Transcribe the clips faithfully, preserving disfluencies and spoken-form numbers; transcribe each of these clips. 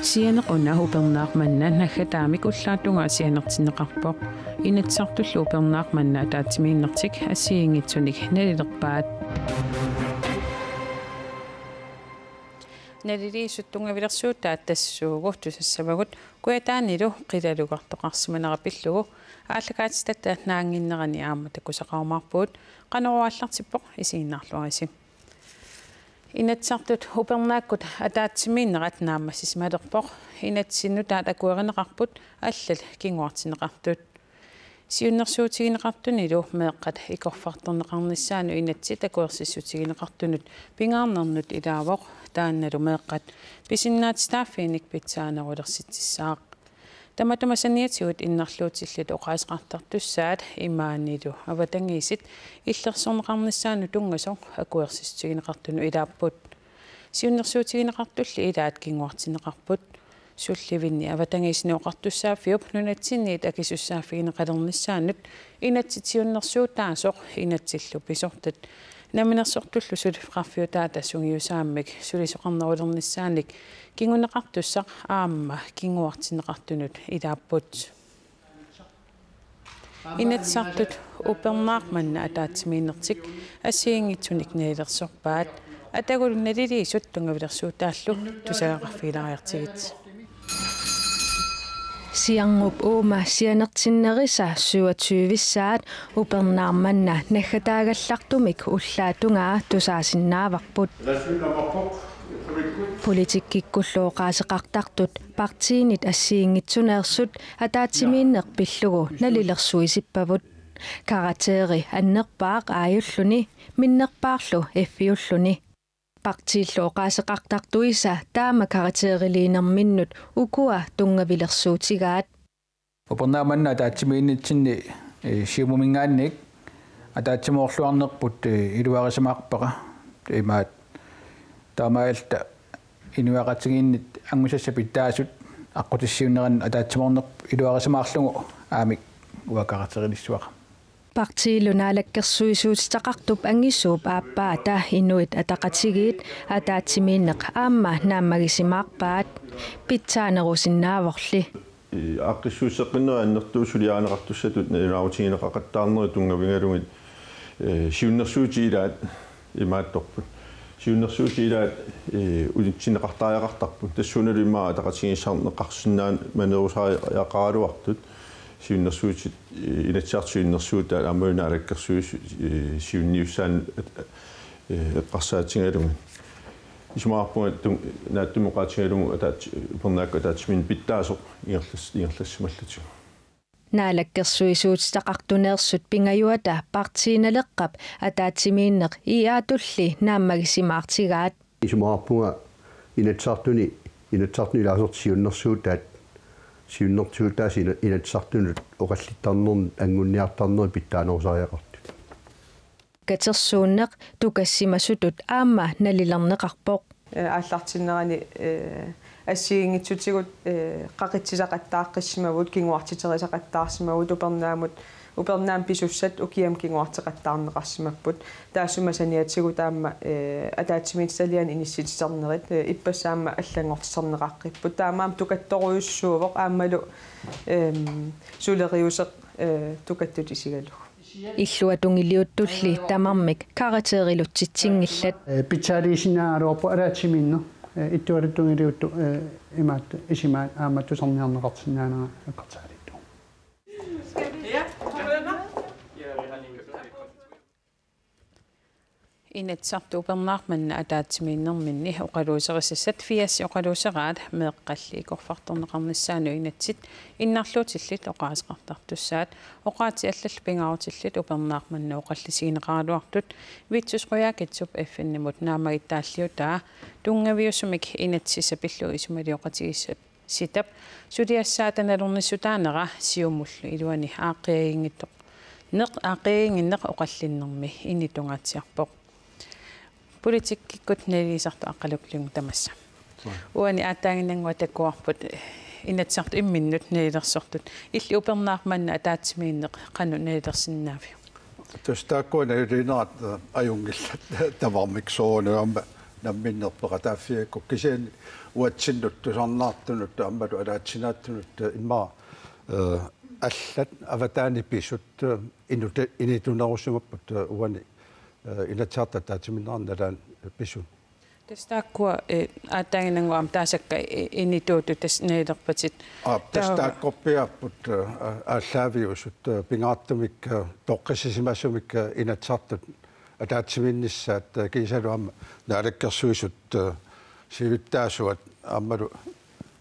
Sianeq una upernaaq manna naggataamik ullaap tungaa sianertinneqarpoq. Inatsisartullu upernaaq manna ataatsimiinnertik assigiinngitsunik nalilerpaat. Naliliisut tunngavilersuutaat tassuugu tusassavagut Kujataanilu qilalugartoqarsimanera pillugu aallakaatitatta naannginnerani aamma takusaqarumaarpugut. Qanoruallartippoq, isiginnaarluarisi. Inatsisartut upernaakkut ataatsimiinnerat naammassisimalerpoq. Inatsisit nutaat akuerineqarput allat kinguartinneqartut. Siunnersuutigineqartunilu meeqqat ikorfartorneqarnissaannut inatsit akuersissutigineqartunut pingaarnernut ilaavoq, taannalu meeqqat pisinnaatitaaffiinik pitsaanerulersitsissaaq. Tamatuma saniatigut innarluutillit oqaaseqartartussaat imaanilu avatangiisit illersorneqarnissaannut tunngasoq akuersissutigineqartunut ilaapput. Siunnersuutigineqartulli ilaat kinguartinneqarput. Sullivinni Avatangiisinut Oqartussaaffiup nunatsinniit akisussaaffigineqalernissaanut inatsit siunnersuutaasoq inatsillu pisortat namminersortullu suliffeqarfiutaata sungiusaammik sulisoqarnerulernissaanik kinguneqartussaq aamma kinguartinneqartunut ilaapput. Inatsisartut upernaaq manna ataatsimiinnertik assigiinngitsunik nalilersorpaat. Atagulu naliliisut tunngavilersuutaallu tusagaqarfigilaariartigit. Siarngup uuma sianertinnerisa syvogtyvissaat upernaaq manna naggataagallartumik ullaap tungaa tusaasinnaavarput. Politikkikkullu oqaaseqartartut partiinit assigiinngitsuneersut ataatsimiinneq pillugu nalilersuisippavut. Karakteeri annerpaaq A-ulluni, minnerpaarlu F-ulluni. Partiillu oqaaseqartartuisa taama karakteeriliinerminnut ukua tunngavilersuutigaat. Upernaaq manna ataatsimiinnitsinni, eh, Siumuminngaanniit ataatsimoorluarnerput, eh, iluarisimaarpara. Imaat taamaalilluta inuiaqatigiinnit angusassat pitsaasut aqqutissiuunnerannik ataatsimoornerput iluarisimaarlugu aamma uanga karakteerilissuara. Partiillu naalakkersuisuutitaqartup angisuup aappaata Inuit Ataqatigiit ataatsimiinneq aamma naammagisimaarpaat. Pitsaanerusinnaavorli. Aaqqissuusseqqinneri annertuut suliarineqartussatut nalunaarutigineqaqattaarnerit tunngavigalugit, eh, siunnersuutit ilaat imaattorput. Siunnersuutit ilaat, eh, unitsinneqartariaqartarput. Tassuunalu immaqa ataqatigiissaarneqarsinnaanngikkaluartut siunnersuutit, eh, Inatsisartut siunnersuutaat aamma Naalakkersuisut, eh, siunniussaannik, eh, eqqarsaatigalugit. Isumaqarpunga tun-, naatsumik oqaatigalugu ataat-, upernaakkut ataatsimiinneq pitsaasoq ingerlas-, ingerlassimallugu. Naalakkersuisuutitaqartuneersut pingajuata partiinaleqqap ataatsimiinneq I A-tulli naammagisimaartigaat. Isumaqarpunga Inatsisartuni, Inatsisartuni ilaasortat siunnersuutaat, siunnersuutaasa ina-, Inatsisartunut oqallittarnernik anguniartarnerit pitsaanerusariaqartut. Katersuunneq tukassimasutut aamma nalilerneqarpoq. Eh, aallartinnerani, eh, assigiinngitsutigut, eh, qaqitsisaqattaaqqissimavut, kinguartiterisaqattaarsimavut, upernaamut, upernaamik pisussat ukiamut kinguarteqattaarneqarsimapput. Taassuma saniatigut aamma, eh, ataatsimiititaliani inissititernerit, eh, ippassaq aamma allanngortiterneqaqqipput. Taamaammat tukattorujussuuvoq aammalu, ehm, suleriuseq, eh, tukattut isigalugu. Illuatungiliuttulli tamarmik karakteerilutsitsinngillat. Eh, pitsaaliisinnaagaluarpoq ataatsimiinneq, eh, ittualuttuungiliuttoq, eh, imaattoq isumaat aamma tusarniarneqarsinnaanera eqqarsaatigalugu. Inatsisartut upernaaq manna ataatsimiinnerminni oqaluuserisassat firs oqaluuseraat meeqqalli ikorfartorneqarnissaannut inatsit innarluutillit oqaaseqartartussaat. Oqaatsit allallu pingaarutillit upernaaq manna oqallisigineqaraluartut Vittus Qujaukitsup F N-imut naammagittaalliutaa tunngaviusumik inatsisissap pillugu isumalioqatigiissitap suliassaata nalornissutaanera Siumullu iluani aaqqiagiinngitsoq neq aaqqiagiinnginneq oqallinnermi initungaatsiarpoq. Politikkikkut nalilisartut Aqqaluk Lynge tamassa. Uani aatsaaginnannguaq takuarput Inatsisartut imminnut nalilersortut. Illit upernaaq manna ataatsimiinneq qanoq nalilersinnaaviuk? Tassa taakkua naliliinerat, eh, ajunngillat tamarmik soorunami aamma namminneq peqataaffigigakku kisianni uatsinnut tusarnaartunut aammalu ataatsinaattunut immaqa, eh, allat avataani pisut, eh, inuta-, initunerusimapput, eh, uani, eh, Inatsisartut ataatsimiinnerani nalaani pisut. Tassa taakkua, eh, aatsaannguaq aamma taasakka, eh, inituutut tassa nalilerpatit. Aap, tassa taava taakkorpiaapput, eh, aallaaviusut, eh, pingaartumik, eh, toqqissisimasumik, eh, Inatsisartut ataatsimiinnissaat, eh, kiisalu aamma Naalakkersuisut, eh, siulittaasuat aammalu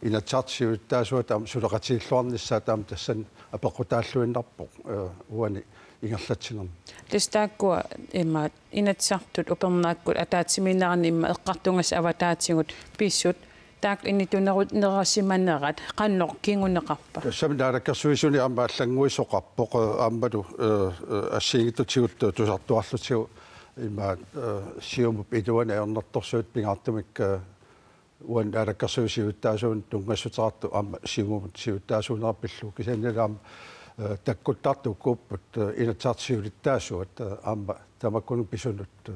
Inatsisartut siulittaasuat aamma suleqatigilluarnissaat aamma tassani apeqqutaalluinnarpoq, eh, uani ingerlatsinermi. Tassa taakkua immaqa Inatsisartut upernaakkut ataatsimiinnerani immaqa eqqartugassat avataatigut pisut taakku inituneru-, nerasimanerat qanoq kinguneqarpa? Tassami Naalakkersuisuni aamma allannguisoqarpoq, eh, aammalu, eh, eh, assigiinngitsutigut tusartuarlutigu immaqa, eh, Siumup iluani ajornartorsiutit pingaartumik, eh, uani Naalakkersuisut siulittaasuanut tunngassuteqartut aamma Siumumut siulittaasuunera pillugu kisianni aamma, eh, takkuttartut ukuupput, eh, Inatsisartut siulittaasuat, eh, aamma tamakkununnga pisunut, eh,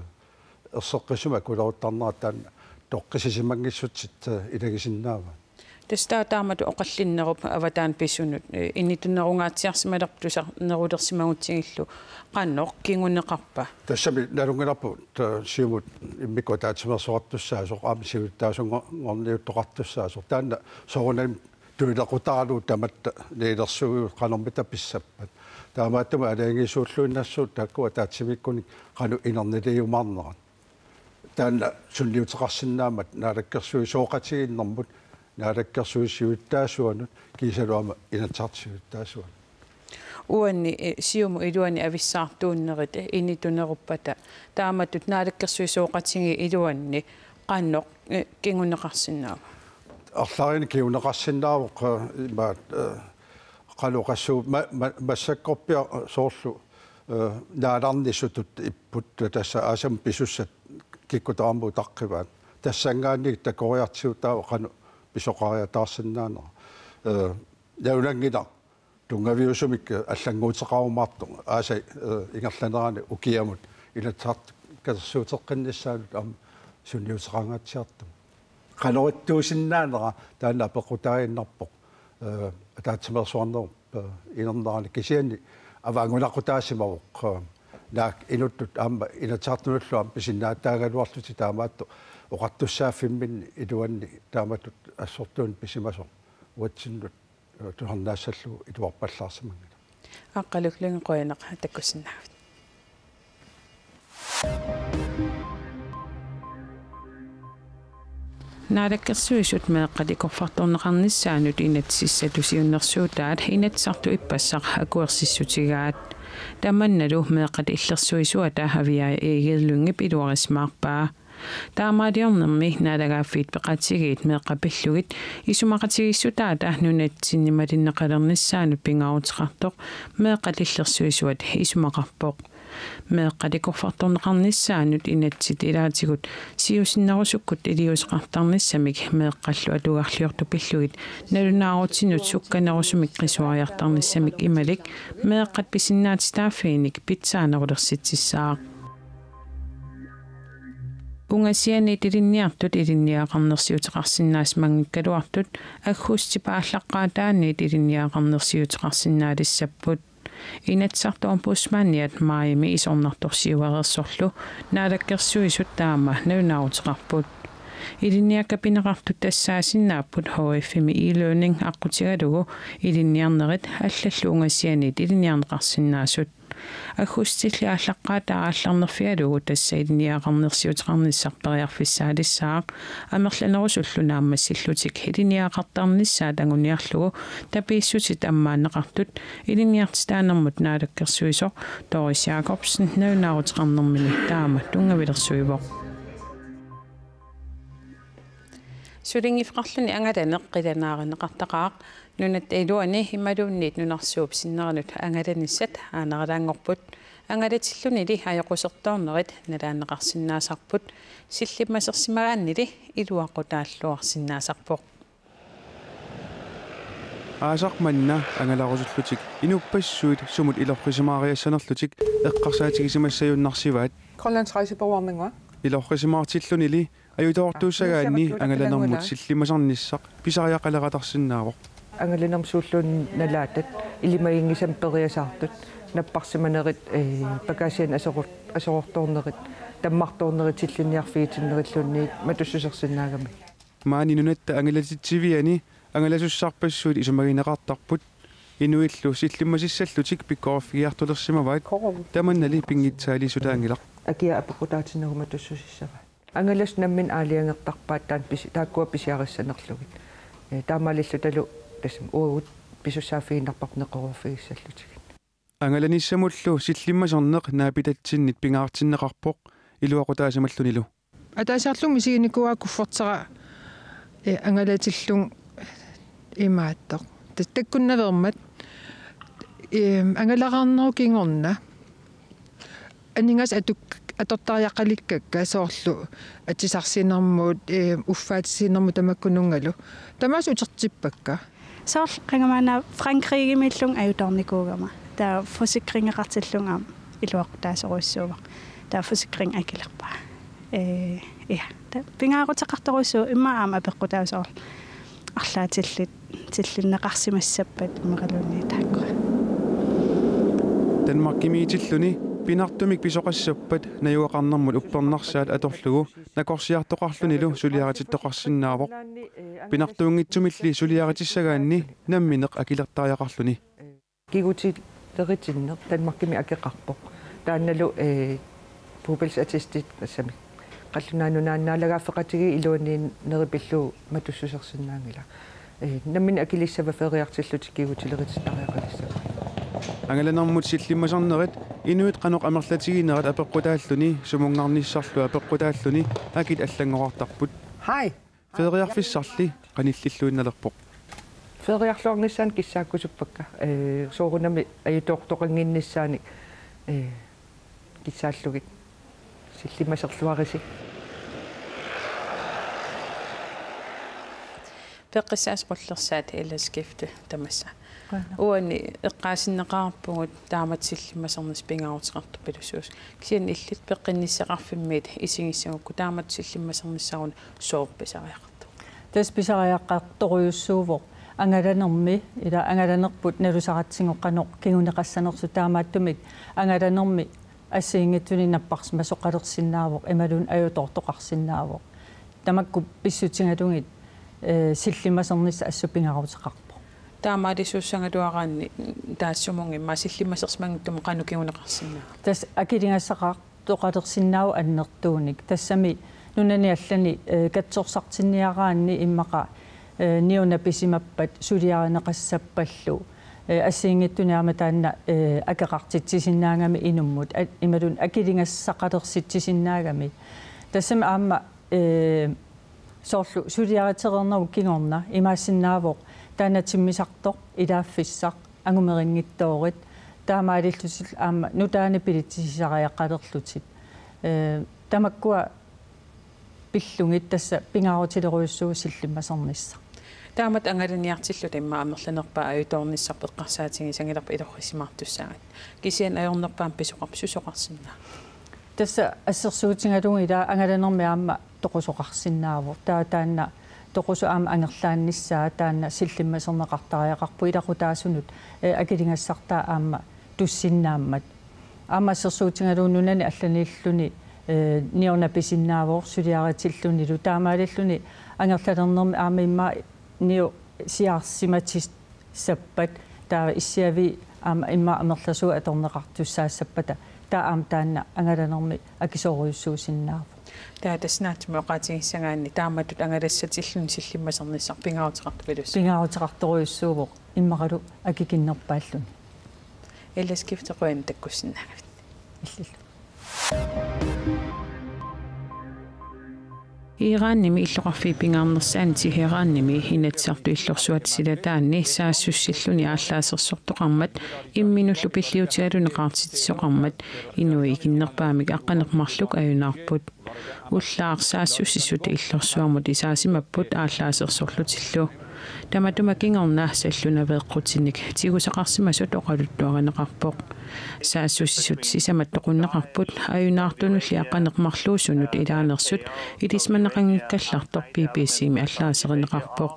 erseqqissumik akuleruttarnerat taanna toqqissisimanngissutsit, eh, ilagisinnaavaat. Tassa taava taamatut oqallinnerup avataani pisunut, eh, initunerungaatsiarsimalerpoq tusarnerulersimagutsigillu qanoq kinguneqarpa? Tassami nalunngilarput, eh, Siumut immikkut ataatsimeersuartussaasoq aamma siulittaasunngorniuttoqartussaasoq. Taanna soorunami tunilequtaralugu tamatta nalilersuivugut qanormita pissappat. Taamaattumik aalajangiisuulluinnassuupput taakku ataatsimiikkunik qanoq inerniliiumaarnerat. Taanna sunniuteqarsinnaammat naalakkersuisooqatigiinnermut, naalakkersuisut siulittaasuanut, kiisalu aamma Inatsisartut siulittaasuanut. Uani, eh, Siumup iluani avissaartuunnerit, eh, inituneruppata, taamatut naalakkersuisooqatigiit iluanni qanoq, eh, kinguneqarsinnaava? Arlalinnik kinguneqarsinnaavoq, eh, imaat, eh, qanoq oqassuunga ma-, ma-, massakkorpiaq soorlu, eh, naalarnisutut ipput tassa aasamut pisussat kikkut tamarmik utaqqivaat. Tassanngaanniit takoriartigu taava qanoq pisoqariataarsinnaanera. Eh, nalunanngilaq tunngaviusumik, eh, allannguuteqarumaartoq aasap, eh, ingerlanerani ukiamut Inatsisartut katersuuteqqinnissaanut aamma sunniuteqangaatsiartumik. Qanoq ittuusinnaanera taanna apeqqutaaginnarpoq, eh, ataatsimeersuarnerup, eh, inernerani kisianni avaangulaqutaasimavoq, eh, naak inuttut aamma Inatsisartunullu aamma pisinnaatitaagaluarlutik taamaattoq oqartussaaffimminni iluanni taamatut assortuunneq pisimasoq uatsinnut, eh, tusarnaassallugu iluarpallaarsimanngilaq. Aqqaluk Lynge, qujanaq takkussinnaagavit. Naalakkersuisut meeqqat ikorfartorneqarnissaannut inatsisissatut siunnersuutaat Inatsisartut ippassaq akuersissutigaat. Tamannalu Meeqqat Illersuisuata Aviaja Egede Lyngep iluarisimaarpaa. Taamaaliornermi Naalagaaffiit Peqatigiit meeqqat pillugit isumaqatigiissutaata nunatsinni malinneqalernissaanut pingaaruteqartoq Meeqqat Illersuisuat isumaqarpoq. Meeqqat ikorfartorneqarnissaannut inatsit ilaatigut siusinnerusukkut iliuuseqartarnissamik meeqqallu atugarliortut pillugit nalunaarutinut sukkanerusumik qisuariartarnissamik imalik meeqqat pisinnaatitaaffiinik pitsaanerulersitsissaaq. Ungasianiit ilinniartut ilinniagaqarnersiuteqarsinnaasimanngikkaluartut aggustip aallaqqaataaniit ilinniagaqarnersiuteqarsinnaalissapput. Inatsisartut Ombudsmandiat maajimi isornartorsiuereersorlu Naalakkersuisut taama nalunaaruteqarput. Ilinniakkat pineqartut tassaasinnaapput H F-imi e-learning aqqutigalugu ilinniarnerit allallu ungasianiit ilinniarneqarsinnaasut. Aggustip aallaqqaataa aallarnerfigalugu tassa ilinniagaqarnersiuteqarnissaq periarfissaalissaaq, amerlanerusullu naammassillutik ilinniagaqartarnissaat anguniarlugu tapiissutit ammaanneqartut ilinniartitaanermut naalakkersuisoq Doris Jakobsen nalunaaruteqarnermini taama tunngavilersuivoq. Sulinngiffeqarluni angalaneq qilanaarineqartaqaaq. Nunatta iluani imaluunniit nunarsuup sinnerinut angalanissat aaneralaanngorput. Angalatillunili ajoqusertoornerit nalaanneqarsinnaasarput. Sillimmasersimagaannili iluaqutaalluarsinnaasarpoq. Aasaq manna angalarusullutik inuppassuit sumut ilorrisimaariassanerlutik eqqarsaatigisimassajunnarsivaat. Grønlands Rejsebureauarnannguaq. Ilorrisimaartillunili Ajutoortuussagaanni angalanermut sillimmasarnissaq pisariaqaleratarsinnaavoq. Angalanermut suulluunniit nalaatat ilimaginngisamik periasaartut napparsimanerit, ee, pakaasianik aseror-, aserortoornerit, tammartoornerit, tillinniarfigitinnerilluunniit matussusersinnaagamik. Maani Nunatta Angalatitsiviani angalasussarpassuit isumagineqartarput. Inuillu sillimmasissallutik pikkoriffigiartulersimavaat, tamannali pinngitsaaliissutaanngilaq. Akia apeqqutaatinnagu matussusissavaat. Angalasut nammineq aalajangertarpaat taanna pisi-, taakkua pisiarissanerlugit. Ee, taamaalillutalu tassami uagut pisussaaffigiinnarparput neqeroorfigissallutigit. Angalanissamullu sillimmaserneq naapitatsinnit pingaartinneqarpoq iluaqutaasimallunilu. Ataasiarlunga misiginikuuara kuffertera, ee, angalatillugu imaattoq. Ta-, takkunnaveermat, ee, angalaqarnerup kingorna. Aningaasat atuk-, atortariaqalikkakka soorlu atisarsiinermut, ee, uffaatisiinermut tamakkununngalu. Tamaasa utertippakka. Soorlu qanga maanna Frankrigimiillunga ajutoornikuugama. Taava forsikringeqartillugu aamma iluaqutaasorujussuuvoq. Taava forsikring akilerpara. Ee, ja. Taava pingaaruteqartorujussuuvoq immaqa aamma apeqqutaavoq soorlu arlaatillit tillinneqarsimassappat immaqaluunniit taakkua. Danmarkimiitilluni pinartumik pisoqassappat najugaqarnermut uppernarsaat atorlugu nakorsiartoqarlunilu suliaritittoqarsinnaavoq. Pinartuunngitsumilli suliaritissagaanni nammineq akilertariaqarluni. Kigutileritinneq Danmarkimi akeqarpoq. Taannalu, ee, bopælsattestit tassami. Qallunaat Nunaanni naalagaaffeqatigiit iluaniinneri pillugu matussusersinnaanngilaq. Ee, nammineq akilissavaat feriartillutik kigutilerittariaqalissavaat. Angalanermut sillimmasarnerit inuit qanoq amerlatiginerat apeqqutaalluni, sumunngarnissarlu apeqqutaalluni akit allanngorartarput. Hej. Feriarfissarli qanillilluinnalerpoq. Feriarluarnissaannik kissaakkusuppakka. Ee, soorunami ajutoortoqannginnissaanik, ee, kissaallugit. Sillimmaserluarisi. Peqqissaasa qullersaat Elleskifte tamassa. Qujanaq. Uani eqqaasinneqarpugut taamatut sillimmasernissaq pingaaruteqartorujussuusoq. Kisianni illit peqqinnissaqarfimmiit isigissagukku taamatut sillimmasernissaruna sooq pisariaqartoq? Tassa pisariaqartorujussuuvoq angalanermi, ila angalanerput nalusaratsigu qanoq kinguneqassanersoq, taamaattumik angalanermi assigiinngitsunik napparsimasoqalersinnaavoq imaluunniit ajutoortoqarsinnaavoq. Tamakku pissutigalugit, ee, sillimmasernissaq assut pingaaruteqarpoq. Taamaalisuussagaluaraanni taassumunnga immaqa sillimmasersimanngitsumik qanoq kinguneqarsinnaava? Tassa akiligassaqartoqalersinnaavoq annertuunik. Tassami nunani allani, ee, katsorsartinniaraanni immaqa, ee, niuna pisimappat suliarineqassappallu, ee, assigiinngitsunik aamma taanna, ee, akeqartitsisinnaagami inummut, a-, imaluunniit akiligassaqalersitsisinnaagami. Tassami aamma, ee, soorlu suliaritereernerup kingorna imaassinnaavoq taanna timmisartoq, ilaaffissaq, angumerinngitsoorit, taamaalillutillu aamma nutaanik bilitsisisariaqalerlutik. Ee, tamakkua pillugit tassa pingaarutilerujussuuvoq sillimmasernissaq. Taamatut angalaniartilluta immaqa amerlanerpaat ajutoornissarput eqqarsaatigisanngilaq ilorrissimaartussaagut. Kisianni ajornerpaamik pisoqarpoq, susoqarsinnaava? Tassa assersuutigalugu ila angalanermi aamma toqusoqarsinnaavoq. Taava taanna toqusut aamma angerlaannissaat taanna sillimmaserneqartariaqarpoq ilaqutaasunut, ee, akiligassartaa aamma tussinnaammat. Aamma assersuutigalugu nunani allanilluni, ee, niuna pisinnaavoq suliaritillunilu, taamaalilluni angerlalernermi aamma immaqa niu siaarsimatis- sappat, taava issiavii aamma immaqa amerlasuut atorneqartussaassappata, taava aamma taanna angalanermi akisoorujussuusinnaavoq. Taava tassa naatsumik oqaatigissagaanni taamatut angalassatilluni sillimmasernissaq pingaaruteqartorujussuuvoq. Pingaaruteqartorujussuuvoq immaqalu akikinnerpaalluni. Elleskifte, qujanaq takkussinnaagavit. Illillu. Iranimi illoqarfiit pingaarnersaanni Teheranimi Inatsisartut Illorsuat silataanni saassussilluni aallaasersortoqarmat imminullu pilliutigaluni qaartitsisoqarmat inuit ikinnerpaamik aqqaneq-marluk ajunaarput. Ullaaq saassussisut illorsuarmut isaasimapput aallaasersorlutillu. Tamatuma kingorna sallunaveeqqutinik tigusaqarsimasut oqaluttuarineqarpoq. Saassussisut sisamat toqunneqarput ajunaartunulli aqqaneq marluusunut ilaanersut ilisimaneqanngikkallartoq B B C-mi allaaserineqarpoq.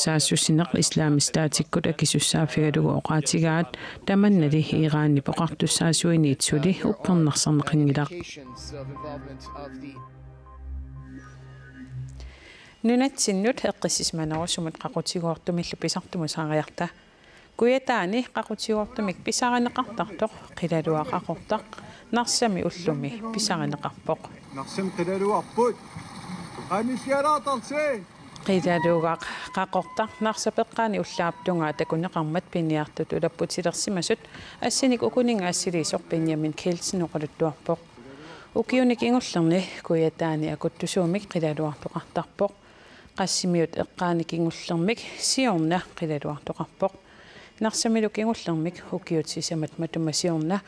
Saassussineq Islamisk Statikkut akisussaaffigalugu oqaatigaat tamannali Iranip oqartussaasuiniit suli uppernarsarneqanngilaq. Nunatsinnut eqqissisimanerusumut qaqutigoortumillu pisartumut saariarta. Kujataani qaqutigoortumik pisarineqartartoq Qilalua qaqortaq Narsami ullumi pisarineqarpoq. Narsami qilaluarput. Qanillialaartarsi. Qilalua qaqortaq Narsap eqqaani ullaap tungaa takuneqarmat piniartut ulapputilersimasut assinik ukuninnga assiliisoq Benjamin Kielsen oqaluttuarpoq. Ukiuni kingullerni Kujataani akuttusuumik qilaluartoqartarpoq. Qassimiut eqqaani kingullermik siorna qilaluartoqarpoq. Narsamilu kingullermik ukiut sisamat matuma siorna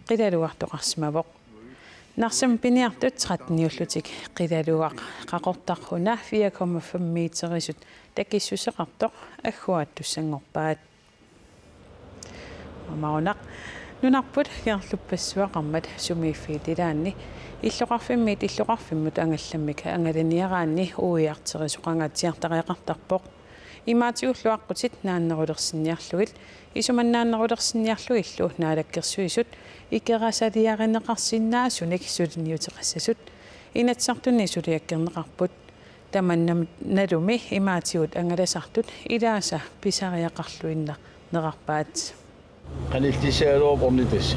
qilaluartoqarsimavoq. Narsami piniartut tretteniullutik Qilalua qaqortaq una fire komma fem meterisut takissuseqartoq agguaattussanngorpaat. Maunaq. Nunarput kinguaassiuuppassuaqarmat sumiiffiit ilaanni illoqarfimmiit illoqarfimmut angallammik angalaniaraanni uiarterisoqangaatsiartariaqartarpoq. Imaatigullu aqqutit naannerulersinniarlugit isumannaannerulersinniarlugillu Naalakkersuisut ikerasaliarineqarsinnaasunik suliniuteqassasut Inatsisartuni suliakkerneqarput. Tamannalumi imaatigut angalasartut ilaasa pisariaqarluinnerarpaat. Qanillissagaluarpoq Ornitassa.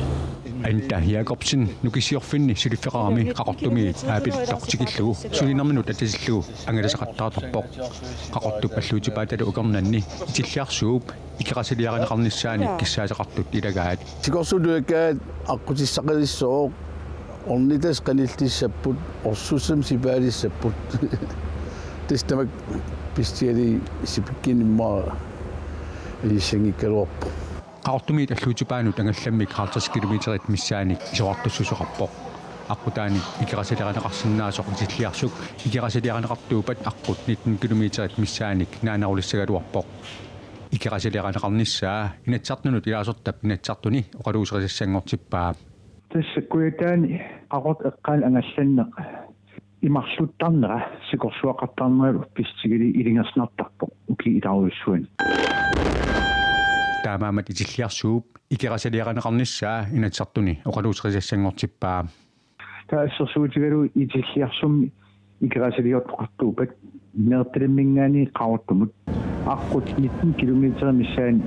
Anda Jakobsen Nukissiorfinni suliffeqarami Qaqortumiit aapiluttoq tikillugu sulinerminut atatillugu angalasaqattaartarpoq. Qaqortup alluutipaatalu ukernaanni Itilliarsuup ikerasaliarineqarnissaanik kissaasaqartut ilagaat. Sikorsuutuakkaat aqqutissaqalissooq, Ornitassat qanillissapput, orsussamik sipaalissapput. Tassa tamakku pissutigalugit sipikkinnut immaqa ilissanngikkaluarpoq. Qaqortumiit alluutipaanut angallammik halvtreds kilometerit missaannik isorartussuseqarpoq. Aqqutaani ikerasaliarineqarsinnaasoq Itilliarsuk ikerasaliarineqartuuppat aqqut nitten kilometerit missaannik naanerulissagaluarpoq. Ikerasaliarineqarnissaa Inatsisartunut ilaasortap Inatsisartuni oqaluuserisassanngortippaa. Tassa Kujataani qaqortoq eqqaani angallanneq imarluttarnera sikorsuaqartarneralu pissutigalugit ilungersunartarpoq ukiup ilaarujussuani. Taamaammat Itilliarsuup ikerasaliarineqarnissaa Inatsisartuni oqaluuserisassanngortippaa. Taava assersuutigalugu Itilliarsummi ikerasaliortoqartuuppat Nanortalimminngaanniit Qaqortumut aqqut nitten kilometer missaani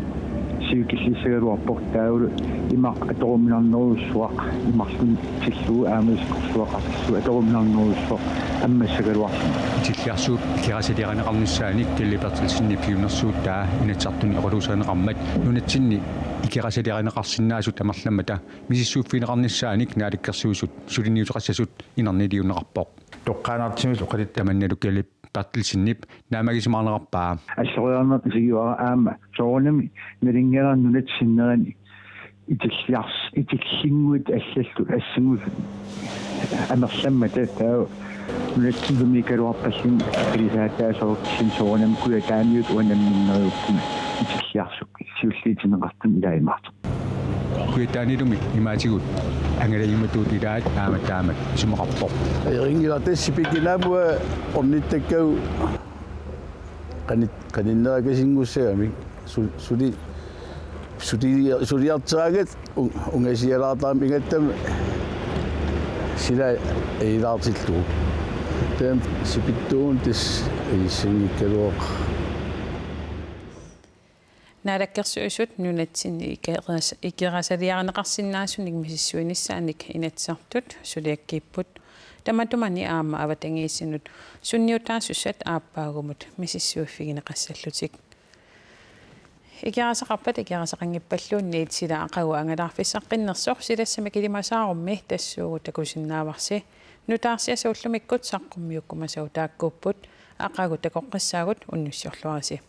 sivikillissagaluarpoq, taavalu imaq atoruminarnerujussuaq imarlunnik tillugu aamma sikorsuaqartillugu atoruminarnerujussuaq ammassagaluarluni. Itilliarsuup ikerasaliarineqarnissaanik Kjell Berthelsenip siunnersuutaa Inatsisartuni oqaluuserineqarmat nunatsinni ikerasaliarineqarsinnaasut amerlammata misissuiffigineqarnissaanik Naalakkersuisut suliniuteqassasut inerniliunneqarpoq. Toqqaannartumik oqaluttut tamannalu Kjell Berthelsenip naammagisimaarneqarpaa. Alloriarneq isigiuara aamma soorunami nalunngilara nunatsinni sinnerani Itilliars-, Itillinnguit allallu assingusoq amerlammata, taava nunatsinni sumiikkaluarpalluni akilisaataasoq kisianni soorunami Kujataaniut uanga nammineq neriuppunga Itilliarsuk siulliutinneqartuni ilaajumaartoq. Kujataanilumi imaatigut angalajummatut ilaat aamma taamak isumaqarpoq. Erinngilaq, tassa sipikkinnaammat Ornittakkagut qani-, qaninnerakasinngussagami su-, suli-, suli-, suliarteraangat u-, ungasialaartarami ingammik sila ilaartillugu. Taanna sipittuuvoq, tassa ilissanngikkaluaqaaq. Naalakkersuisut nunatsinni ikeras-, ikerasaliarineqarsinnaasunik misissuinissaanik Inatsisartut suliakkiipput. Tamatumani aamma avatangiisinut sunniutaasussat aappaagumut misissuiffigineqassallutik. Ikerasaqarpat ikerasaqanngippalluunniit sila aqagu angalaarfissaqqinnersoq silassamik ilimasaarummi tassuugu takusinnaavarsi. Nutaarsiassat ullumikkut saqqummiukkumasagut taakkuupput, aqagu takoqqissaagut, unnussiorluarisi.